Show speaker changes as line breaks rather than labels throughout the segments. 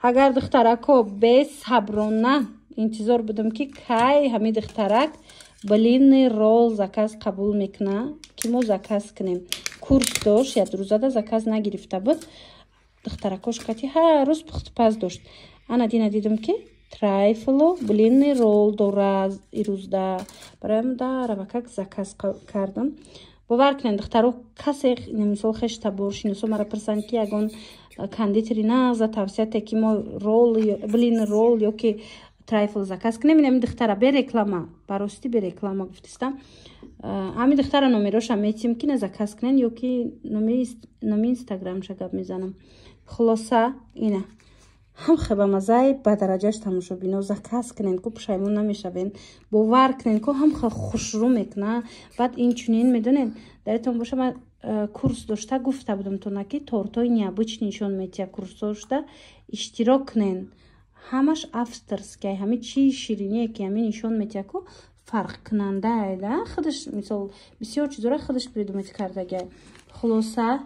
Агар, духтарако, бесаброна интизор будам, ки кай ҳамин духтарак блинный ролл заказ қабул мекуна, ки мо заказ кунем. Курс дошт, як рӯзада заказ нагирифта буд. Духтаракош кати ҳар рӯз пухтупаз дошт. Ана дина дидам, ки трайфлу блинный ролл дора ирӯзда. Бароям даравакак заказ кардам. Бовар кунед, духтаро, касе, мисол, хештабор, шиносо мара пурсанд, ки ягон кондитери нағза тавсияте, ки мо ролл, блинный ролл ё ки трайфл заказ кунем, инами духтара. Бе реклама, баростӣ, бе реклама гуфтистам. Ҳамин духтара номероша метим, ки на заказ кунен, ё ки номи инстаграмша гап мезанам. Хулоса, ина ҳам хебамазаи ба дараҷаш. Тамошобино, заказ кунен, ку пушаймон намешавен. Бовар кунен, ку ҳам хушрӯ мекуна. Баъд инчунин, медонед, даретон боша, ман курс дошта гуфта будам тона, ки тортҳои необычный нишон метиҳа. Курсҳошда иштирок кунен, ҳамаш авторский. Ҳами чи шириние, ки ҳами нишон метиҳа, ку фарқкунандае да худаш. Мисол, бисёр чизора худаш придумать кардагай. Хулоса,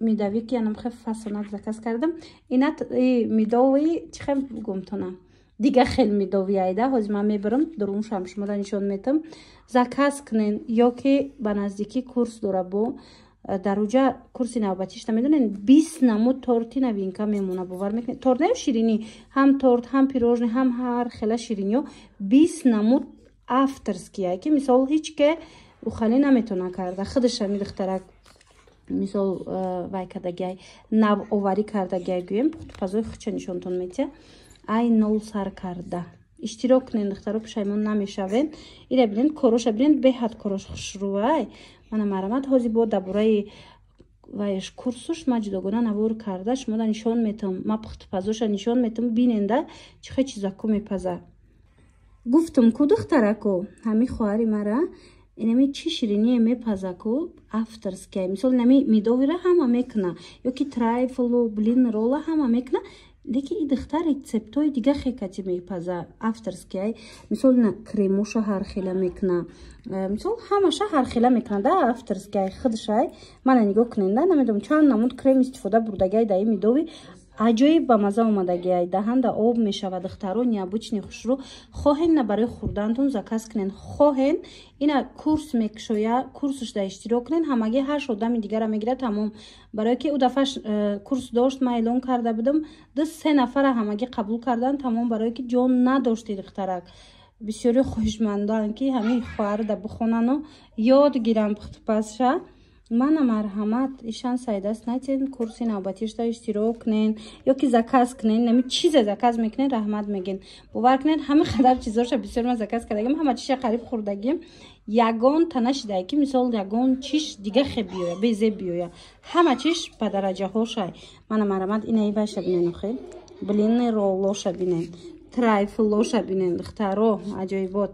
медовик янам хе фасонак заказ кардам. Ина медовый, чи хе гумтона, дига хел медовый айда. Ҳозир ман мебарам, дуруншам шумода нишон метам. Заказ кунен, ё ки ба наздикӣ курс дора, бо дар уҷа курси навбатишта, медонед, 20 намуд торти новинка мемона. Бовар мекунед, торт не, ширинӣ, ҳам торт, ҳам пирожный, ҳам ҳар хела шириниё, 20 намуд авторския, ки мисол ҳеҷ ке ухалӣ наметона карда. Худаш ҳами духтарак, мисол, вай кардагиай, навоварӣ кардагиай, гӯем, пухтупазои худша нишонтон метиҳа, ай нол сар карда. Иштирок кунед, духтаро, пушаймон намешавед. Ира бинед, короша бинед, беҳад корош хушрӯай. Мана, марамат. Ҳозир бо дар бораи вайш, курсуш, ма ҷудогона навор карда шумода нишон метам. Ма пухтупазоша нишон метам, биненда, чӣ хел чизако мепаза. Гуфтум ку, духтарако, ҳами хоҳари мара инами чӣ шириние мепаза ку, авторская. Мисол, инами медовый ра ҳама мекуна, ё ки трайфлу блин ролла ҳама мекуна, лекин и духтар рецептҳои дига хекати мепаза, авторския. Мисол, ина кремоша ҳар хела мекуна, мисол, ҳамаша ҳар хела мекуна да, авторския худшай. Мана нигоҳ кунед да, намедонам чанд намуд крем истифода бурдагиай дар ин медовый. Аҷоиб ба маза омадагиай, даҳанда об мешавад. Духтаро, необычный, хушрӯ. Хоҳен, на барои хӯрдантон заказ кунен, хоҳен, ина курс мекушоя, курсушда иштирок кунен. Ҳамагӣ ҳашт одами дигара мегирад, тамом. Барое ки ӯ дафъа курс дошт, ман эълон карда будам, ду се нафара ҳамагӣ қабул кардан, тамом. Барое ки ҷон надошти духтарак. Бисёри хоҳишманданд, ки ҳамин хоҳарда бихонану ёд гиранд пухтупазша. Мана, марҳамат, ишан сайдаст натен. Курси навбатишда иштирок кунен ё ки заказ кунен. Нами чизе заказ мекунен, раҳмат мегӯен. Бовар кунед, ҳама қадар чизоша бисёр ман заказ кардагим, ҳама чиша қариб хӯрдагим, ягон та нашидае, ки мисол ягон чиш дига хе биёя, безеб биёя. Ҳама чиш ба дараҷаҳошай. Мана, марҳамат, инаи вайша бинен, охе, блинный роллоша бинен, трайфлоша бинен, духтаро, аҷоибот.